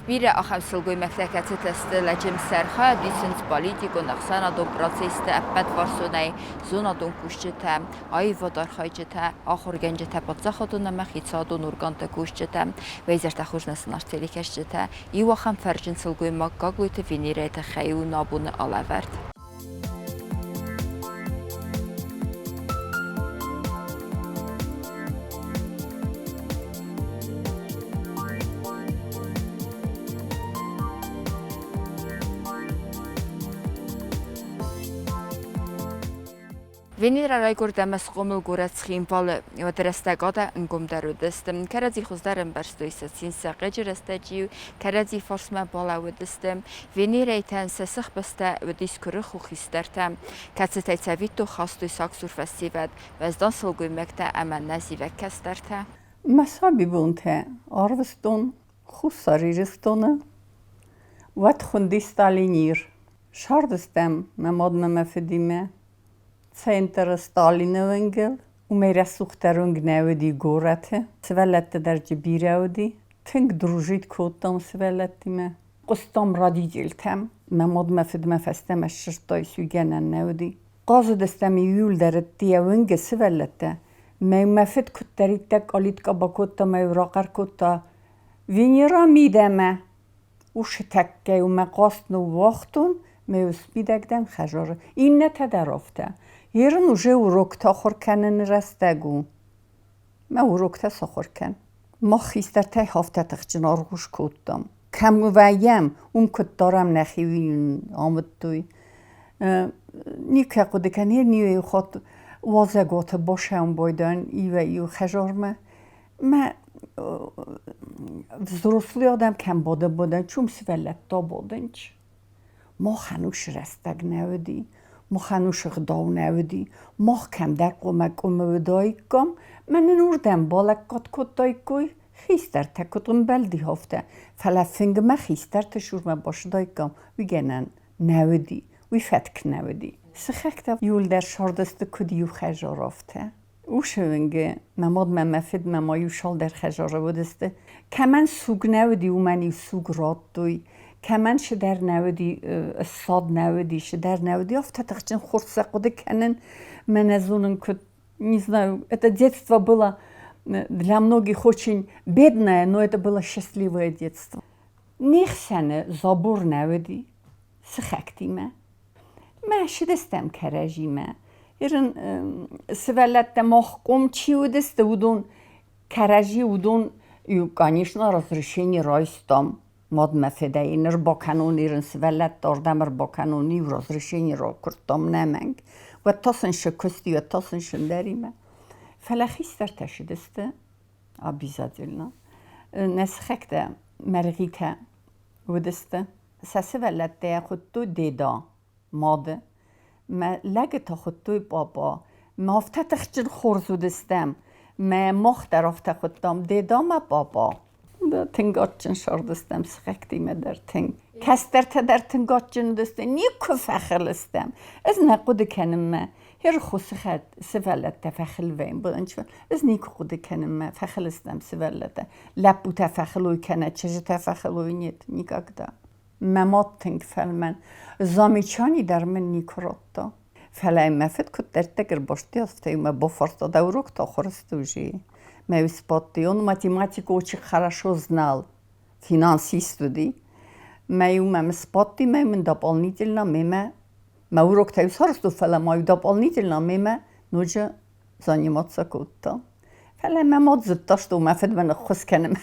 Бирӕ ахӕм сылгоймӕгтӕ, кӕцытӕ сты лӕджы мсӕр, хайад исынц политикон, ӕхсӕнадон процессты ӕппӕтварсонӕй, зонадон кусджытӕ, аивад архайджытӕ, ахуыргӕнджытӕ, паддзахадон ӕмӕ хицауадон органты кусджытӕ, уӕйзӕртӕ хуыз нӕ сын телекӕсджытӕ. Иу ахӕм фӕрджын сылгоймаг Гаглойты Венерӕйы тыххӕй у нӕ абоны алӕвӕрд. Венера райгуырд ӕмӕ схъомыл горӕт Цхинвалы. Уӕды рӕстӕг адӕ ӕнгомдӕр уыдысты. Кӕрӕдзи хуыздӕр ӕмбӕрстой сӕ цин, сӕ хъыджы рӕстӕджы-иу кӕрӕдзи фарсмӕ балӕууыдысты. Венерӕйтӕн сӕ сыхбӕстӕ уыдис куырыху хистӕртӕ, кӕцытӕй цӕвиттон хастой сагсур фӕсивӕд, уӕздан сылгоймӕгтӕ ӕмӕ нӕзивӕг кӕстӕртӕ. Мӕ сабибонтӕ арвыстон Хуссар Ирыстоны. Уӕд хуынди Сталинир. Сардыстӕм мӕ мадмӕ мӕ фыдимӕ. Центры Сталины уынгыл. Уымӕй рӕсугъддӕр уынг нӕ уыди горӕты. Сывӕллӕттӕ дӕр дзы бирӕ уыди. Тынг дружить кодтам сывӕллӕттимӕ. Хъуыстам родительтӕм. Мӕ мад мӕ фыдмӕ фӕстӕмӕ ссырдтой, сугӕнӕн нӕ уыди. Хъазыдыстӕм иууылдӕр ӕддейӕ уынгы сывӕллӕттӕ. Мӕ мӕ фыд куыддӕриддӕр къалиткӕ бакодта мӕ рахъӕр кодта: «Венера мидӕмӕ!» Усы тӕккӕ-иу мӕ хъаст ныууагътон, мӕ усмидӕг дӕн хӕдзары. Иннӕтӕ дӕр афтӕ. Ерын уже уроктӕ ахуыр кӕныны рӕстӕг у. Мӕ уроктӕ сахуыр кӕн. Мах хистӕртӕй афтӕ тыхджын аргъуц кодтам. Кӕм вӕййӕм, уым куыд дарӕм нӕхи, уый нын амыдтой. Никӕй хъуыды кӕн, иу хатт уазӕгуаты басӕуын байдайын иуӕй-иу хӕдзармӕ. Мӕ взрослый адӕм кӕм бадӕн, чум сывӕллӕттӕ бадынч. Махӕн уыцы рӕстӕг нӕ уыди, махӕн уыцы ӕгъдау нӕ уыди. Мах кӕмдӕр хъуамӕ къуымы уыдаиккам, мӕ нын уырдӕм балӕггад кодтаиккой, хистӕртӕ куыд ӕмбӕлди, афтӕ. Фӕлӕ фынгмӕ хистӕрты цурмӕ бацыдаиккам, уый гӕнӕн нӕ уыди, уый фӕтк нӕ уыди. Сыхӕгтӕ иуылдӕр сардысты куыд иу хӕдзар, афтӕ. Уыцы уынджы мӕ мад мӕ мӕ фыдмӕ ма иу цалдӕр хӕдзары уыдысты. Кӕмӕн суг нӕ уыди, уымӕн-иу суг радтой. Кӕмӕн цыдӕр нӕ уыди, ссад нӕ уыди, цыдӕр нӕ уыди, афтӕ тыхджын хорз сӕ хъуыды кӕнын. Мӕнӕ зонын, куыд, не знаю, это детство было для многих очень бедное, но это было счастливое детство. Не хсӕны забор нӕ уыди сыхӕгтимӕ. Мӕ сыдыстӕм кӕрӕдзимӕ. Ирын сывӕллӕттӕ махком чи уыдысты, уыдон кӕрӕдзи уыдон, конечно, разрешение райстам. Мадмӕ федӕй ныр бакӕнон ирын сывӕллӕтты ардӕм ӕрбакӕнон, иу разрешение ракуырдтам нӕмӕнг. Уӕд та сын сӕ куысти, уӕд та сын сындӕримӕ. Фӕлӕ хистӕртӕ сыдысты обязательно. Нӕ сыхӕгтӕ Мӕргъитӕ уыдысты. Сӕ сывӕллӕттӕ йӕ хуыдтой деда, мады. Мӕ лӕджы та хуыдтой папа. Мӕ афтӕ тыхджын хорз уыдыстӕм. Мӕ мах дӕр афтӕ хуыдтам деда мӕ папа. Тынг адджын сардыстӕм сыхӕгтимӕ дӕр тынг. Кӕстӕртӕ дӕр тынг адджын уыдысты, никуы фӕхыл стӕм. Ӕз нӕ хъуыды кӕнын мӕ Херхо сывӕллӕттӕ фӕхыл вӕййынц. Ӕз никуы хъуыды кӕнын мӕ фӕхыл стӕм сывӕллӕттӕ. Лӕппутӕ фӕхылой кӕнӕ чызджытӕ фӕхылой, нет, никогда. Мӕ мад тынг фӕлмӕн. Замечани дӕр мын никуы радта. Фӕлӕ мӕ фыд куыддӕриддӕр ӕрбасти, афтӕ мӕ бафарста, дӕ уроктӕ ахуыр сты уже? Мӕ ус бадти, он математику очень хорошо знал, финансист уыди. Мӕ-иу мӕм сбадти, мӕ мын дополнительно мемӕ мӕ уроктӕ-иу сарӕзтон, фӕлӕ ма-иу дополнительно мемӕ ноджы заниматься кодта. Фӕлӕ мӕ мад зыдта, что мӕ фыд мын ӕххуыс кӕны.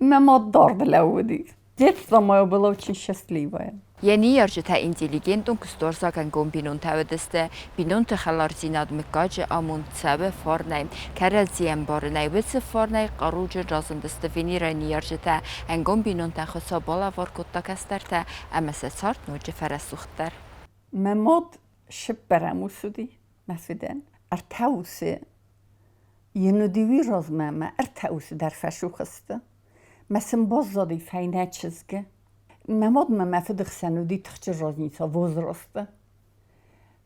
Мӕ мад дард лӕууыди. Детство мое было очень счастливое. Йӕ ныййарджытӕ интеллигентон куыстуарзаг ӕнгом бинонтӕ уыдысты. Бинонты хӕлардзинад мыггаджы амонд цӕуы фарнӕй, кӕрӕдзи ӕмбарынӕй. Уыцы фарнӕй хъаруджын разындысты Венерайы ныййарджытӕ. Ӕнгом бинонтӕн Хуыцау балӕвар кодта кӕстӕртӕ ӕмӕ сӕ цард ноджы фӕрӕсугъддӕр. Мӕ мад сыппӕрӕм ус уыди мӕ фыдӕн. Ӕртӕ усы йын уыди уый размӕ мӕ ӕртӕ усы дӕр фӕсух сты. Мӕ сын баззади фӕйнӕ чызгы. Мӕ мад мӕ мӕ фыды хсӕн уыди тыхджын разница возрасты.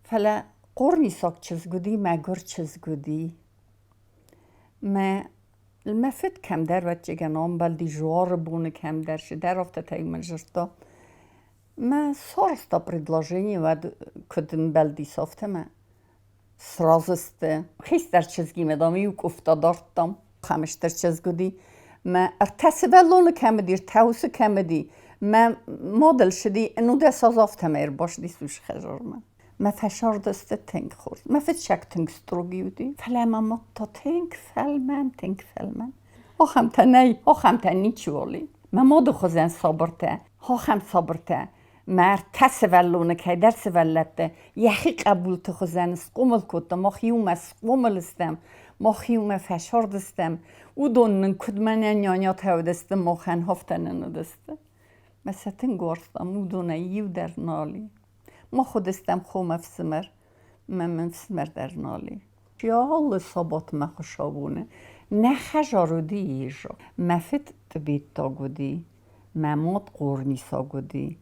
Фӕлӕ хъорнисаг чызг уыди, мӕгуыр чызг уыди. Мӕ Мӕ фыд кӕмдӕр ӕвӕццӕгӕн амбӕлди зуары боны кӕмдӕр, цыдӕр афтӕтӕ-иу мын дзырдта. Мӕ сарӕзта предложение, уӕд куыд ӕмбӕлдис, афтӕ мӕ сразы сты. Хистӕр чызгимӕ, дам, иу къуфта дардтам. Ахӕм стыр чызг уыди. Мӕ ӕртӕ сывӕллоны кӕм уыди, ӕртӕ усы кӕм уыди. Мӕ мадыл ссыди, 19 азы афтӕмӕй ӕрбацыдис уыцы хӕдзармӕ. Мӕ фӕсардысты тынг хорз. Мӕ фыццаг тынг строгий уыди, фӕлӕ мӕ мад та тынг фӕлмӕн, тынг фӕлмӕн. Ахӕмтӕ нӕй, ахӕмтӕ ничиуал и. Мӕ мады хуызӕн сабыртӕ, ахӕм сабыртӕ. Мӕ ӕртӕ сывӕллоны, кӕйдӕр сывӕллӕтты йӕхи хъӕбулты хуызӕн схъомыл кодта. Мах иумӕ схъомыл стӕм, мах иумӕ фӕсардыстӕм. Уыдон нын куыд мӕнӕ нянятӕ уыдысты, махӕн афтӕ нын уыдысты. Мӕ сӕ тынг уарзтам, уыдонӕй иу дӕр нал и. Мах уыдыстӕм хо мӕ фсымӕр, мӕ мын фсымӕр дӕр нал и. Алы сабатмӕ хуыцаубоны нӕ хӕдзар уыди Езо. Мӕ фыд тъбеттаг уыди, мӕ мад хъорнисаг уыди.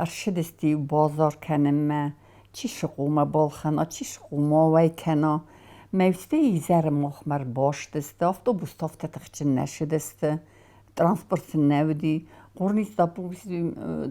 Ӕрцыдысты-иу базар кӕнынмӕ, чи цы хъуамӕ балхӕна, чи цы хъуамӕ ауӕй кӕна. Мӕ стӕй изӕры махмӕ ӕрбацыдысты, автобустӕ афтӕ тыхджын нӕ цыдысты. Транспорт сын нӕ уыди. Хъорнистӕ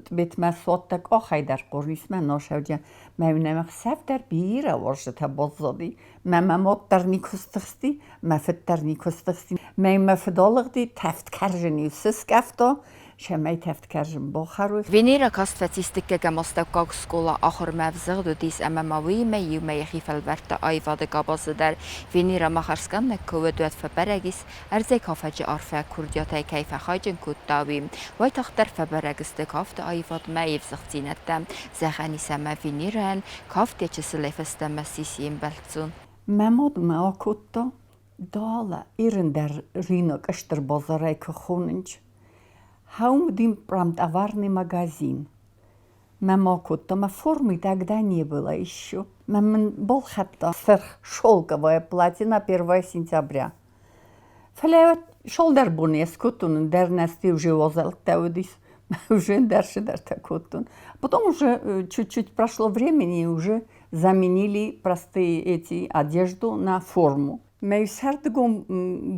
Тъбетмӕ суадтӕ къахӕй дӕр Хъорнисмӕ насӕуджы. Мӕ нӕм ӕхсӕв дӕр бирӕ уарзджытӕ баззади. Мӕ мӕ мад дӕр никуы стыхсти, мӕ фыд дӕр никуы стыхсти. Мӕ мӕ фыд алыгъди, тӕвд кӕрзын-иу сыскъӕфта, цӕмӕй тӕвд кӕрзын бахӕрой. Венера каст фӕцис дыккӕгӕм астӕуккаг скъола, ахуырмӕ ӕвзыгъд уыдис ӕмӕ ма уыимӕ иумӕ йӕхи фӕлвӕрдта аивады къабазы дӕр. Венера ма хӕрзкъаннӕг куы уыд, уӕд фӕбӕрӕг ис, Ӕрдзӕй кафӕджы арфӕ курдиатӕй кӕй фӕхайджын кодта, уый. Уайтагъддӕр фӕбӕрӕг сты кафты аивадмӕ йе взыгъддзинӕдтӕ. Зӕгъӕн ис ӕмӕ Венерӕйӕн кафт йӕ чысылӕй фӕстӕмӕ ссис йе мбӕлццон. Мӕ мад мӕ акодта, далӕ Ирын дӕр рынок стыр базарӕй куы хонынч. Хӕум уыди промтоварный магазин. Мӕ акодта, мӕ формы тогда не было еще. Мӕ мын балхӕдта сырх шелковое платье на 1 сентября. Фӕлӕ цалдӕр боны скодтон, ӕндӕр нӕсти уже уазӕлттӕ уыдис, уже ӕндӕр цыдӕртӕ кодтон. Потом уже чуть-чуть прошло времени, уже заменили простые эти одежду на форму. Мӕ сӕрдыгон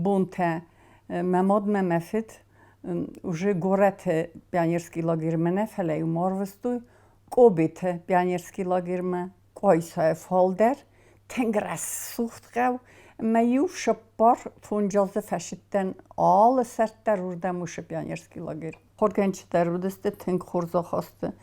бонтӕ мӕ мад мӕ мӕ фыд уже горӕты пионерский лагермӕ нӕ, фӕлӕ-иу ма арвыстой Къобеты пионерский лагермӕ, Къуайсайы фалдӕр, тынг рӕсугъд хъӕу. Ӕмӕ-иу цыппар фондз азы фӕсидтӕн алы сӕрд дӕр уырдӕм уыцы пионерский лагерь. Хоргӕнджытӕ уыдысты тынг хорз ахасты.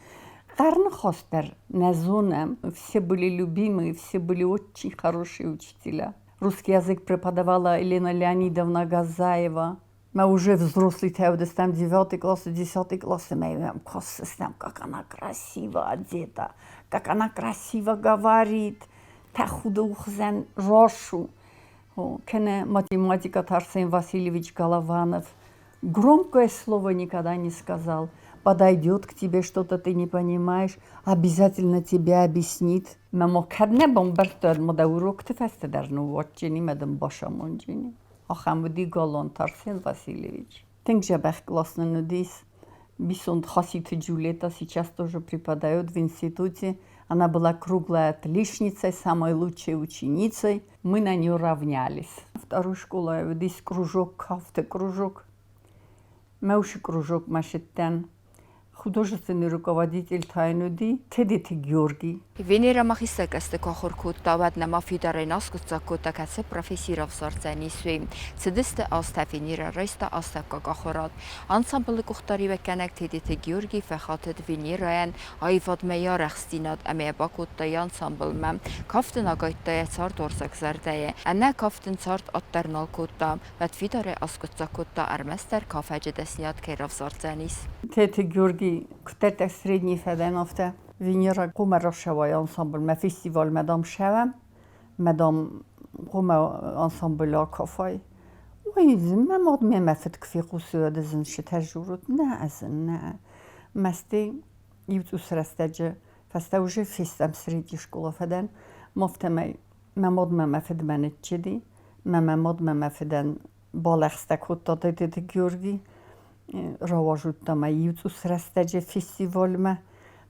Хъӕрныхас дӕр нӕ зонӕм. Все были любимые, все были очень хорошие учителя. Русский язык преподавала Елена Леонидовна Газаева. Мы уже взрослый уыдыстӕм девятый класс, 10-й класс, ӕмӕ йӕм кӕсыстӕм, как она красиво одета, как она красиво говорит, тӕхуды хуызӕн рӕсугъд. Кӕнӕ математика Арсен Васильевич Голованов громкое слово никогда не сказал. Подойдет к тебе, что-то ты не понимаешь, обязательно тебе объяснит. Мӕ ма кӕд нӕ бамбӕрстад, ма дӕ урокты фӕстӕ дӕр ныууадздзӕни, мӕ дын бацамондзӕни. Ахӕм уыди Галлонты Арсен Васильевич. Тынг дзӕбӕх класс нын уыдис. Бисонт Хаситы Джульетта сейчас тоже преподает в институте. Она была круглой отличницей, самой лучшей ученицей. Мы на нее равнялись. Второй школы уыдис кружок, кафты кружок. Мӕ уыцы кружокмӕ цыдтӕн. Художественный руководитель та йын уыди Тедеты Георгий. Венера мӕхицӕггӕсты куы ахуыр кодта, уӕд нӕма фидарӕй аскъуыддзаг кодта, кӕцы професси равзардзӕнис, уый. Цыдысты азтӕ, Венера райста астӕуккаг ахуырад. Ансамблы къухдариуӕггӕнӕг Тедеты Георгий фӕхатыд Венерайӕн аивадмӕ йӕ арӕхстдзинад ӕмӕ йӕ бакодта йӕ ансамблмӕ. Кафт ын агайдта йӕ цардуарзаг зӕрдӕйы. Ӕнӕ кафт ын цард ад дӕр нал кодта. Уӕд фидарӕй аскъуыддзаг кодта, ӕрмӕстдӕр кафӕджы дӕсниад кӕй равзардзӕнис. Тети Георгий куыддӕрдӕр средний фӕдӕн, афтӕ Венера хъуамӕ рацӕуай ансамблмӕ, фестивальмӕ, дам, ссӕуӕм, мӕ, дам, хъуамӕ ансамбль акафай. Ой, мӕ мад мемӕ фыд куы фехъусы, уӕд ӕз ын цытӕ дзурут? Нӕ, ӕз ын нӕ. Мӕсти иу цъус рӕстӕджы фӕстӕ уже фестӕм средний скъола фӕдӕн, афтӕмӕй мӕ мадмӕ мӕ фыдмӕ ныччыди, мӕ мӕ мадмӕ мӕ фыдӕн балӕгъстӕ кодта Тедеты Георги, рауазудта мӕ иу цъус рӕстӕджы фестивальмӕ.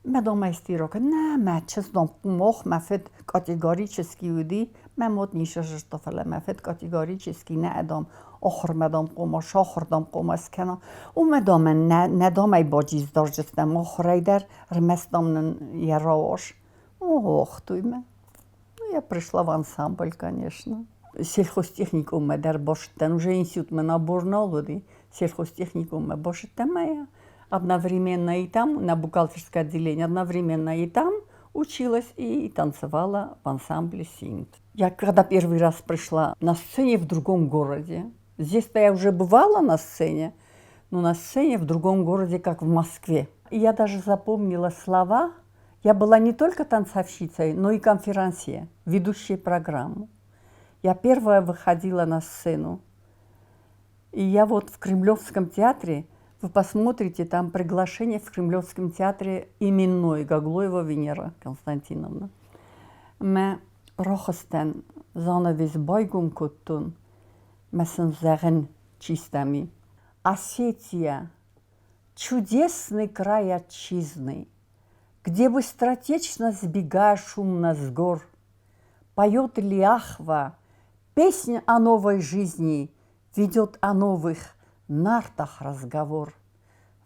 Мӕ домӕ истирок, нӕ, мӕ чызг, дам, мох, мӕ фыд категорически уыди, Мӕ мад не сразы, фӕлӕ мӕ фыд категорически нӕ дам, ахуырмӕ дам хъуамӕ, сахуыр дам хъуамӕ скӕна. Уымӕ дам нӕ дам ӕй баджиздардзыстӕм ахуырӕй дӕр, ӕрмӕст дам нын йӕ рауаз. Уагътой мӕ. Ну, я пришла в ансамбль, конечно. Сельхозтехникуммӕ дӕр бацыдтӕн, уже институтмӕ набор нал уыди. Сельхозтехникуммӕ бацыдтӕн ӕмӕ я одновременно и там, на бухгалтерское отделение, одновременно и там училась и танцевала в ансамбле «Симд». Я когда первый раз пришла на сцене в другом городе, здесь-то я уже бывала на сцене, но на сцене в другом городе, как в Москве. И я даже запомнила слова. Я была не только танцовщицей, но и конферансье, ведущей программу. Я первая выходила на сцену. И я вот в Кремлевском театре, вы посмотрите, там приглашение в Кремлевском театре именной Гаглоева Венера Константиновна. Мӕ рахызтӕн, занавес байгом кодтон, мӕ сын зӕгъын чистами. Осетия, чудесный край отчизны, где быстротечно сбегая шумно с гор, поет Лиахва песнь о новой жизни, ведет о новых нартах разговор.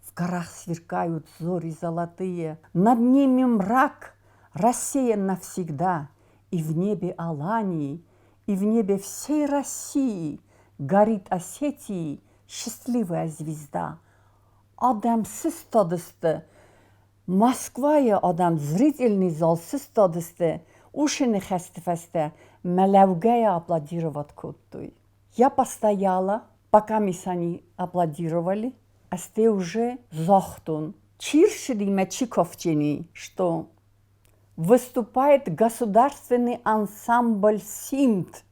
В горах сверкают зори золотые, над ними мрак рассеян навсегда, и в небе Алании, и в небе всей России горит Осетии счастливая звезда. Адӕм сыстадысты, Москвайы адӕм зрительный зал сыстадысты, уышы ныхӕсты фӕстӕ мӕ лӕугӕйӕ аплодировать кодтой. Я постояла, пока они аплодировали, а сте уже загътон. Чи рцыди мӕ чи кафджыни, что выступает государственный ансамбль «Симд».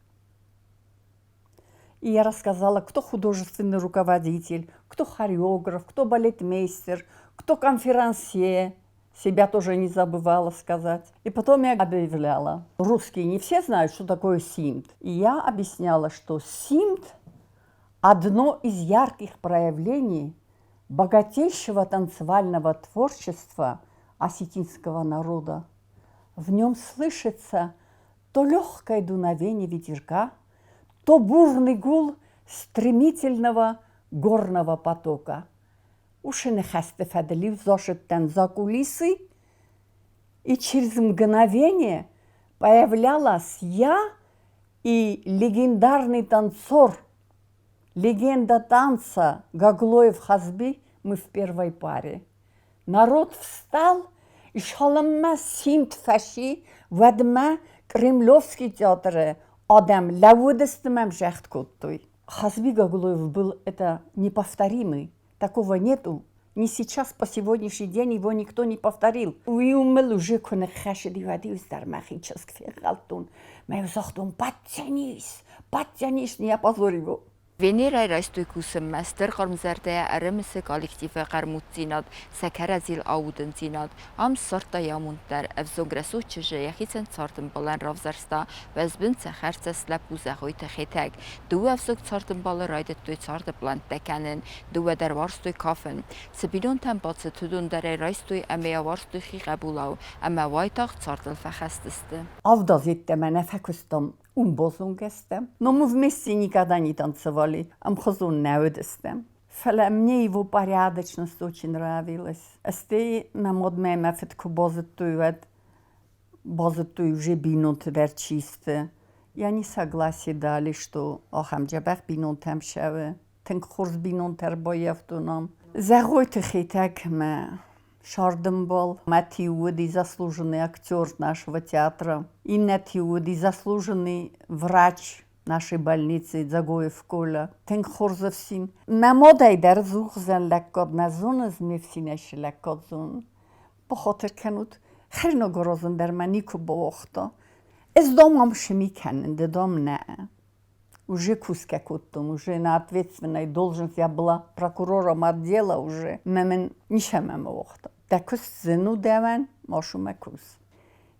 И я рассказала, кто художественный руководитель, кто хореограф, кто балетмейстер, кто конферансье. Себя тоже не забывала сказать. И потом я объявляла. Русские не все знают, что такое симд. И я объясняла, что симд – одно из ярких проявлений богатейшего танцевального творчества осетинского народа. В нем слышится то легкое дуновение ветерка, то бурный гул стремительного горного потока. Уышы ныхӕсты фӕдыл-иу зашыдтӕн за кулисы, и через мгновение появлялась я и легендарный танцор, легенда танца Гаглоев Хазби, мы в первой паре. Народ встал, и цалынмӕ Симд фӕци, уӕдмӕ Кремлевский театры адӕм лӕууыдысты мӕ ӕмдзӕгъд кодтой. Хазби Гаглоев был это неповторимый. Такого нету. Не сейчас, по сегодняшний день его никто не повторил. Уый мыл уже куы ныххӕцыди, уӕд-иу дӕр мӕхи чызг фенхъӕлдтон. Мӕ загътон, подтянись, подтянись, не опозорь его. Венерӕ райстой кусынмӕ стыр хъармзӕрдӕйӕ ӕрымысы коллективы хъӕрмуддзинад, сӕ кӕрӕдзийыл аудындзинад. Ам ссардта йӕ амонд дӕр. Ӕвзонг рӕсугъд чызджы йӕхицӕн цардӕмбалӕн равзӕрста уӕзбын цӕхӕрцӕст лӕппу Зӕгъойты Хетӕг. Дыууӕ ӕвзонг цардӕмбалы райдыдтой царды пълӕнттӕ кӕнын, дыууӕ дӕр уарзтой кафын. Цы бинонтӕм бацыд, уыдон дӕр ӕй райстой ӕмӕ йӕ уарзтой хи хъӕбулау, ӕмӕ уайтагъд цардыл фӕхӕст сты. Авдаз йеддӕмӕ нӕ фӕкуыстам, уым базонгӕ стӕм. Но мы вместе никогда не танцевали, ӕмхуызон нӕ уыдыстӕм. Фӕлӕ мне его порядочность очень нравилась. Стӕй мӕ мадмӕ мӕ фыд куы базыдтой, уӕд базыдтой уже бинонты дӕр чи сты. И они согласие дали, что ахӕм дзӕбӕх бинонтӕм цӕуы. Тынг хорз бинонтӕ ӕрбаййӕфтон ам. Зӕгъойты Хетӕг мӕ цардӕмбал. Мӕ тиу уыди заслуженный актер нашего театра. Иннӕ тиу уыди заслуженный врач нашей больницы Дзагоев Коля. Тынг хорз ӕфсин. Мӕ мадӕй дӕр дзурдзӕн лӕггад нӕ зоны, ме фсинӕй лӕггад зоны. Бахатыр кӕнут, хӕринаг аразын дӕр мӕ никуы бауагъта. Ӕз дам ам цы ми кӕнын, ды дам нӕ. Уже кусгӕ кодтон, уже на ответственной должность я была прокурором отдела уже. Мӕ мын ницӕмӕ уагъта. Дӕ куыст зын у дӕуӕн, ма мӕ кус.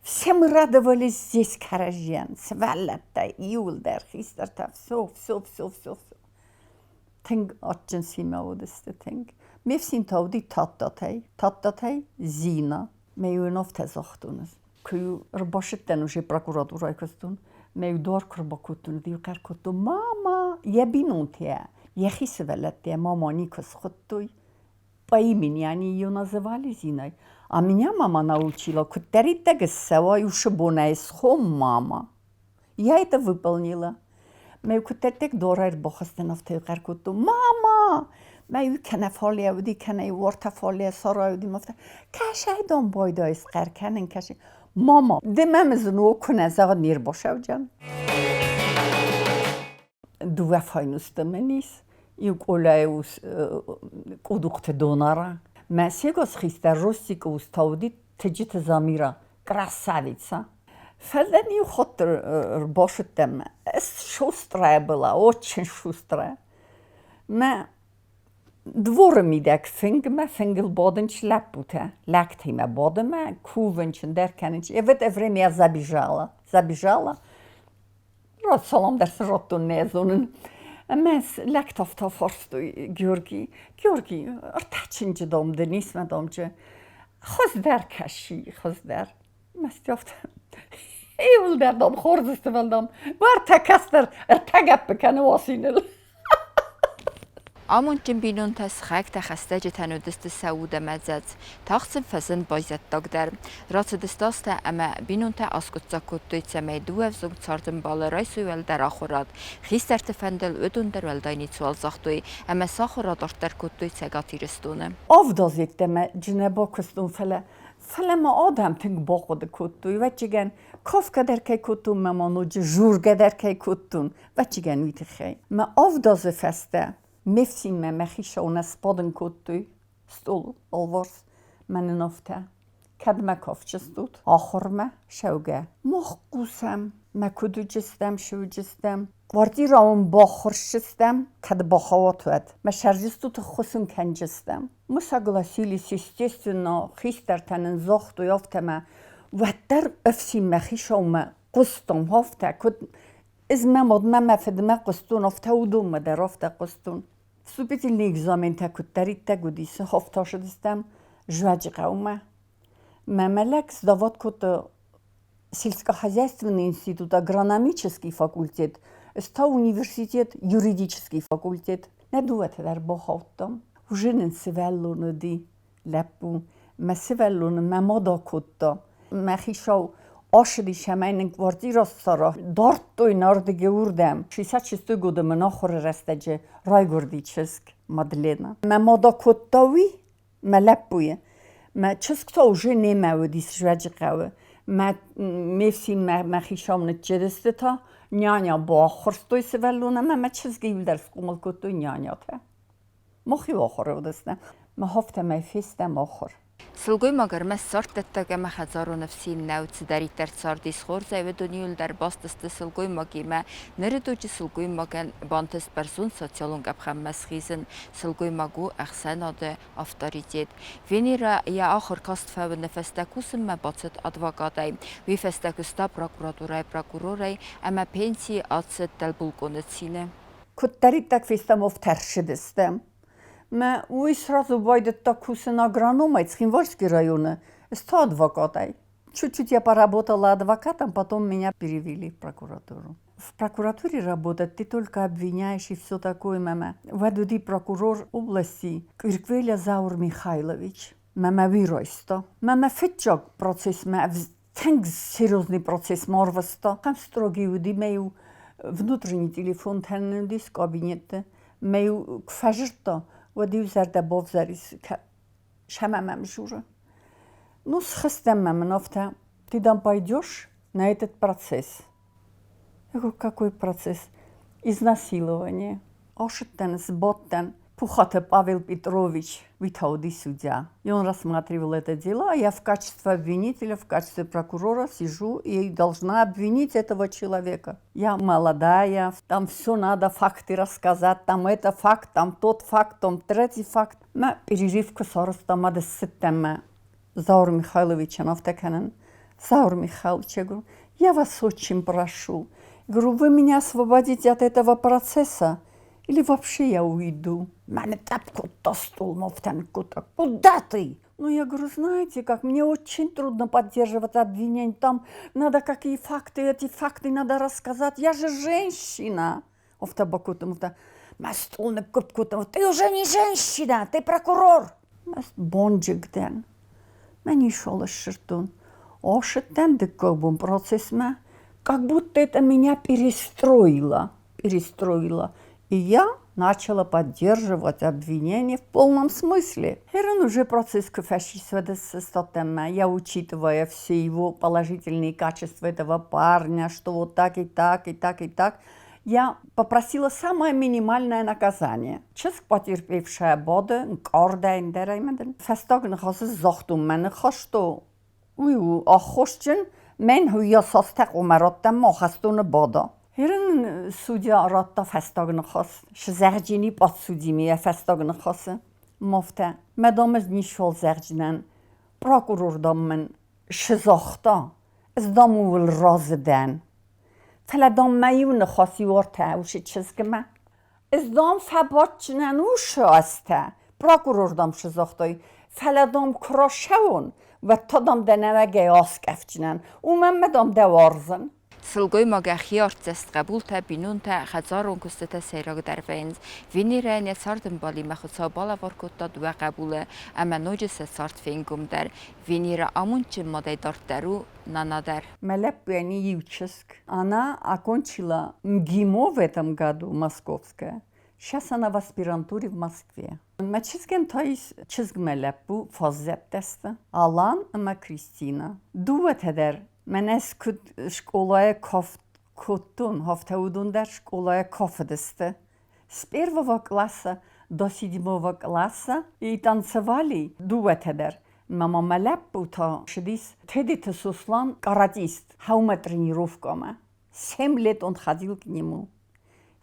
Все мы радовались здесь кӕрӕдзийӕн, сывӕллӕттӕ, иуылдӕр, хистӕртӕ, все, все, все, все, все. Тынг адджын цимӕ уыдысты, тынг. Ме фсин та уыди Тадтатӕй, Тадтатӕй Зина. Мӕ иу ын афтӕ загътон ӕз. Куы ӕрбацыдтӕн уже прокуратурӕйы куыстон, Мӕ иу дуар куы ӕрбакодтон, уӕд-иу хъӕр кодтон, «Мама!» Йӕ бинонтӕ, йӕхи сывӕллӕттӕ мама никуы схуыдтой. По имени они ее называли Зиной. А меня мама научила, куыддӕриддӕр ссӕуа, уыцы бонӕй схон мама. Я это выполнила. Мӕ куыддӕрдӕг дуар ӕрбахызтӕн, афтӕ хъӕр кодтон, «Мама!» Мӕ иу кӕнӕ фале уыди, кӕнӕ иу уартӕ фале сарай уыди, афтӕ кӕсай домбайдай схъӕр кӕнын, кӕсай. Мама, ды мӕм зног куы нӕ зӕгъ, не рбасӕвджӕн. Дыууӕ файнусты мын ис. Иу къолӕй ус къудухты донара. Мӕ сегас хистӕр Ростикы ус та уыди Тыджыты Замира, красавица. Фӕлӕ иу хатт ӕрбацыдтӕн, шустрая была, очень шустрая. Мӕ дворы мидӕг фынгмӕ, фынгыл бадынц лӕппутӕ. Лӕгтимӕ бадынмӕ, кувынц, ӕндӕр кӕнынц. И в это время я забежала, забежала. Салам дӕр сын радтон, нӕ зонын. Ӕмӕ лӕгтӕ афтӕ фарстой Георги. Георги, ӕртӕ чынджы дам дын ис мӕ дамджы. Хуыздӕр кӕси, хуыздӕр. Мӕсти афтӕ. Иуылдӕр дам хорз сты, фӕлӕ дам, уӕртӕ кӕстӕр ӕртӕ гӕппы кӕны уасиныл. Амондджын бинонтӕ, сыхӕгтӕ, хӕстӕджытӕн уыдысты сӕ уд ӕмӕ дзӕцц. Тагъд сын фӕзынд байзӕддаг дӕр. Рацыдысты азтӕ ӕмӕ бинонтӕ аскъуыддзаг кодтой, цӕмӕй дыууӕ ӕвзонг цардӕмбалы райсой уӕлдӕр ахуырад. Хистӕрты фӕндыл уыдон дӕр уӕлдай ницыуал загътой ӕмӕ сӕ ахуыр адарддӕр кодтой Цӕгат Ирыстоны. Авд азы йеддӕмӕ джы нӕ бакуыстон, фӕлӕ фӕлӕ ма адӕм тынг бахъуыды кодтой. Ӕвӕццӕгӕн, кафгӕ дӕр кӕй кодтон, мӕ ма ноджы жургӕ дӕр кӕй кодтон, ӕвӕццӕгӕн уый тыххӕй. Мӕ авд азы фӕстӕ ме фсинмӕ мӕхи саунӕ сбадын кодтой стъолы алварс. Мӕ нын афтӕ, кӕдмӕ кафджыстут, ахуырмӕ шӕугӕ. Мах хъусӕм, мӕ куыд уыджыстӕм, шы уыджыстӕм. Квартира уын баххуырсджыстӕм, кӕд бахауат, уӕд. Мӕ сӕрджыстут ӕххуыс ын кӕнджыстӕм. Мы согласились, естественно, хистӕртӕ нын загътой афтӕ мӕ уӕддӕр ӕфсинмӕ хицаумӕ хъуыстон афтӕ, куыд ӕз мӕ мадмӕ мӕ фыдмӕ хъуыстон, афтӕ уыдонмӕ дӕр афтӕ хъуыстон. Вступительный экзаментӕ куыддӕриддӕр уыдис, афтӕ Жуаджыхъӕумӕ. Мӕ мӕлӕг сдавать кодта сельскохозяйственный институт, агрономический факультет, ӕз та университет, юридический факультет. Нӕ дыууӕтӕ дӕр бахаудтам. Уже нын сывӕллон уыди, лӕппу. Мӕ сывӕллоны мӕ мад акодта. Мӕ хицау ацыдис ӕмӕ нын квартира ссара. Дардтой нӕ ардыгӕй уырдӕм. 66 годы мын ахуыры рӕстӕджы райгуырди чызг Мадлена. Мӕ мад акодта уый, мӕ лӕппуйы. Мӕ чызг та уже немӕ уыдис Жуӕджыхъӕуы. Мӕ ме фсин мӕ мӕ хицау ныччырысты та, няня баххуырстой сывӕллон ӕмӕ мӕ чызгы иуылдӕр схъомыл кодтой нянятӕ. Мах-иу ахуыр уыдысты. Мах афтӕмӕй фестӕм ахуыр. Сылгоймаг ӕрмӕст царддӕттӕг ӕмӕ хӕдзарон ӕфсин нӕу, цыдӕриддӕр цардис хорзӕй, уыдон иуылдӕр баст сты сылгоймагимӕ. Ныры дуджы сылгоймагӕн бантыст бӕрзонд социалон къӕпхӕнмӕ схизын. Сылгоймаг у ӕхсӕнады авторитет. Венера йӕ ахуыр каст фӕуыны фӕстӕ кусынмӕ бацыд адвокатӕй. Уый фӕстӕ куыста прокуратурӕйы прокурорӕй ӕмӕ пенсийы ацыд дӕлбулкъоны цины. Куыддӕриддӕр фестӕм, ӕфтӕрсыдыстӕм. Мӕ уый сразу байдыдта кусын агрономӕй Цхинвальский районы, ӕз та адвокатӕй. Чуть-чуть я поработала адвокатом, потом меня перевели в прокуратуру. В прокуратуре работать ты только обвиняешь и все такое, мама. Уӕд уыди прокурор области Квирквеля Заур Михайлович. Мӕ уый райста. Мӕ фыццаг процессмӕ тынг серьезный процесс ма арвыста. Ахӕм строгий уыди, мӕ-иу внутренний телефонтӕ нын уыдис кабинетты. Мӕ-иу куы фӕзырдта, уӕд-иу зӕрдӕ бавзӕр ис, сӕмӕ мӕм журы. Ну, схызтӕн мӕ мын афтӕ, ты там пойдешь на этот процесс. Я говорю, какой процесс? Изнасилование. Ошыдтӕн, сбадтӕн. Пухаты Павел Петрович, уый та уыди судья. И он рассматривал это дело, а я в качестве обвинителя, в качестве прокурора сижу и должна обвинить этого человека. Я молодая, там все надо факты рассказать, там это факт, там тот факт, там третий факт. Мӕ перерыв куы сарӕзта, мӕ ссыдтӕн мӕ Заур Михайловичӕн афтӕ кӕнын. Заур Михайлович, я говорю, я вас очень прошу. Говорю, вы меня освободите от этого процесса или вообще я уйду. Мӕ нытътъӕпп кодта стъолмӕ, афтӕ ныккодта. Куда ты? Ну, я говорю, знаете как, мне очень трудно поддерживать обвинение, там надо какие факты, эти факты надо рассказать, я же женщина. Афтӕ бакодтам, афтӕ, мӕ стъол ныккуыпп кодтам, ты уже не женщина, ты прокурор. Мӕ бонджыг дӕн. Мӕ нишол ссырдтон. Ошыдтӕн дыккаг бон процессмӕ, как будто это меня перестроило, перестроило. И я начала поддерживать обвинение в полном смысле. Херон уже процесс я, учитывая все его положительные качества этого парня, что вот так и так, и так, и так, я попросила самое минимальное наказание. Чызг потерпевшая бады, ӕнкъардӕй ӕндӕрӕй фӕстаг ныхасы загътон мӕ ныхӕстӕ. Уый у аххосджын, мӕн уый цастӕ хъуамӕ раттӕм ахӕстоны бада. Херын судья радта фӕстаг ныхас. Сзӕгъджини подсудимый йӕ фӕстаг ныхасы. Мафтӕ, мадам ӕз ничуал зӕгъдзынӕн. Прокурор, дам, мын шы загъта, ӕз, дам, ууыл разы дӕн. Фӕлӕ, дам, мӕ иу ныхас иу ӕртӕ усы чызгмӕ. Ӕз, дам, фӕбадджынӕн усы азтӕ, прокурор, дам, шы загътай, фӕлӕ, дам, куы рацӕуон, уӕд та, дам, дӕ нӕуӕгӕй аскъӕфджынӕн, уымӕн мӕ, дам, дӕ уарзын. Сылгоймаг йӕхи артдзӕст хъӕбултӕ, бинонтӕ, хӕдзарон куыстытӕ сӕйрагдӕр вӕййынц. Венерӕйӕн йӕ цардӕмбалимӕ Хуыцау балӕвар кодта дыууӕ хъӕбулы ӕмӕ ноджы сӕ цард фенгомдӕр. Венерӕ амондджын мадӕй дарддӕр у нана дӕр. Мӕ лӕппуйӕн иу чызг. Она окончила МГИМО в этом году, московская. Сейчас она в аспирантуре в Москве. Мӕ чызгӕн та ис чызгмӕ лӕппу фаззӕттӕ сты, Алан ӕмӕ Кристина. Дыууӕтӕ дӕр мӕнӕ куыд скъолайы кафт кодтон, афтӕ уыдон дӕр скъолайы кафыдысты. С первого класса до седьмого класса и танцевали дыууӕтӕ дӕр. Мӕ мӕ лӕппу та цыдис Тедеты Сослан каратист, хъӕумӕ тренировкӕмӕ. 7 лет он ходил к нему.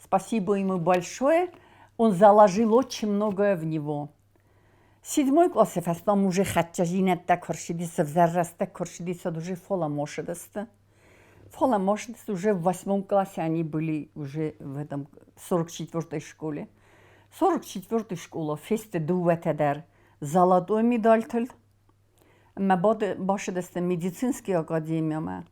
Спасибо ему большое, он заложил очень многое в него. Седьмой классы фӕстӕ уже хӕццӕ куы рцыдис, ӕвзӕр куы рцыдис, уже фӕлӕмошыдысты. Фӕлӕмошыдысты уже в восьмом классе они были уже в этом 44-й школе. 44-й школа фесты дыууӕтӕ дӕр золотой медальтыл. Мӕ бацыдысты медицинский академиямӕ.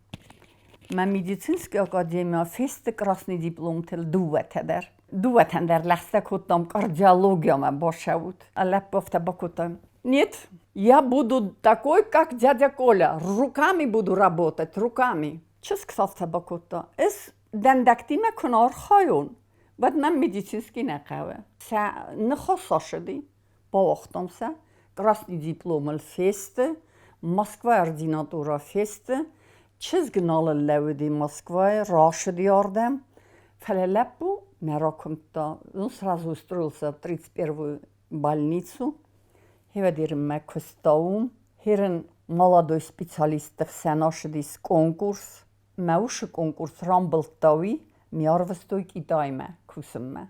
Мӕ медицинский академия фесты красный дипломтыл дыууӕтӕ дӕр. Дыууӕтӕн дӕр лӕгъстӕ кодтам кардиологиямӕ бацӕут. А лӕппу афтӕ бакодта: Нет, я буду такой, как дядя Коля, руками буду работать, руками. Чызг афтӕ бакодта: Ӕз дӕндӕгтимӕ куы нӕ архайон, уӕд мӕм медицинский нӕ хъӕуы. Сӕ ныхас ацыди, бауагътам сӕ, красный дипломыл фесты, Москвайы ординатура фесты, чызг нал лӕууыди Москвайы, рацыди ардӕм, фӕлӕ лӕппу нӕ ракуымдта. Он сразу устроился в 31-ю больницу, Хевӕдирмӕ куыста уым. Херын молодой специалистты хсӕн ацыдис конкурс. Мӕ уыцы конкурс рамбылдта уый, ме арвыстой Китаймӕ кусынмӕ.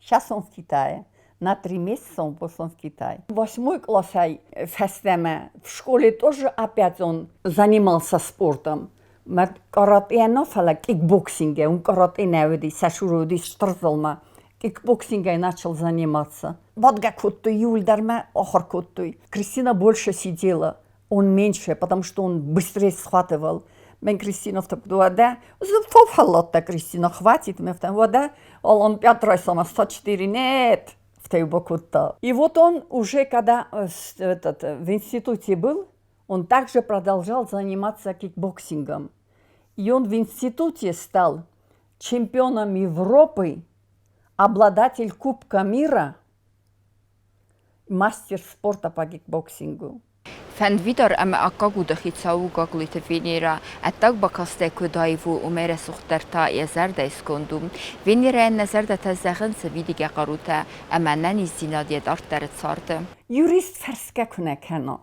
Сейчас он в Китае. На 3 месяца он послан в Китай. Восьмой классӕй фӕстӕмӕ в школе тоже опять он занимался спортом. Мӕ каратэ нӕ, фӕлӕ кикбоксингӕй. Уым каратэ нӕ уыди, сӕ цуры уыди стыр залмӕ. Кикбоксингӕй начал заниматься. Бадгӕ кодтой, иуылдӕр мӕ ахуыр кодтой. Кристина больше сидела, он меньше, потому что он быстрее схватывал. Мӕн Кристина афтӕ уӕдӕ, фӕфӕлладта Кристина, хватит, мӕ афтӕ, уӕдӕ, он пять раз 104, нет, афтӕ бакодта. И вот он уже, когда этот, в институте был, он также продолжал заниматься кикбоксингом. И он в институте стал чемпионом Европы, обладатель Кубка мира, мастер спорта по кикбоксингу. Фӕндвидар ӕмӕ аккаг уды хицау у Гаглойты Венерӕ. Ӕддаг бакастӕй куыд аив у, уымӕй рӕсугъддӕр та йӕ зӕрдӕйы сконд у. Венерӕйӕн нӕ зӕрдӕтӕ зӕгъынц ӕвидигӕ хъарутӕ ӕмӕ ӕнӕниздзинад йӕ дарддӕры царды. Юрист фӕрсгӕ куы нӕ кӕна,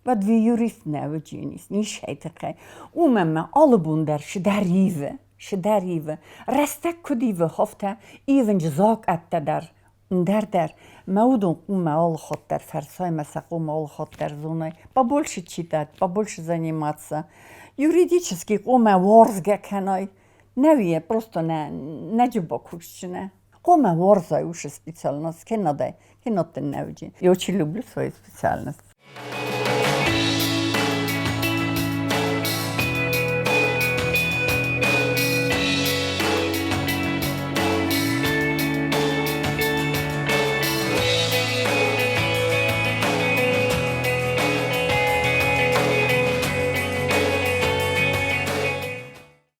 уӕд уый юрист нӕ уыдженис, нисӕй тыххӕй. Уымӕн мӕ алы бон дӕр цыдӕр ивы, цыдӕр ивы. Рӕстӕг куыд ивы, афтӕ ивынц закъӕттӕ дӕр, ӕндӕр дӕр. Мӕ уыдон хъуамӕ алы хатт дӕр фӕрсай, мӕ сӕ хъуамӕ алы хатт дӕр зонай. Побольше читать, побольше заниматься. Юридически хъуамӕ уарзгӕ кӕнай. Нӕ просто нӕ, нӕ джиба кусджынӕ. Хъуамӕ уарзай уыцы специальность, кеннадӕй, кеннад дын нӕ уыди. Я очень люблю свою специальность.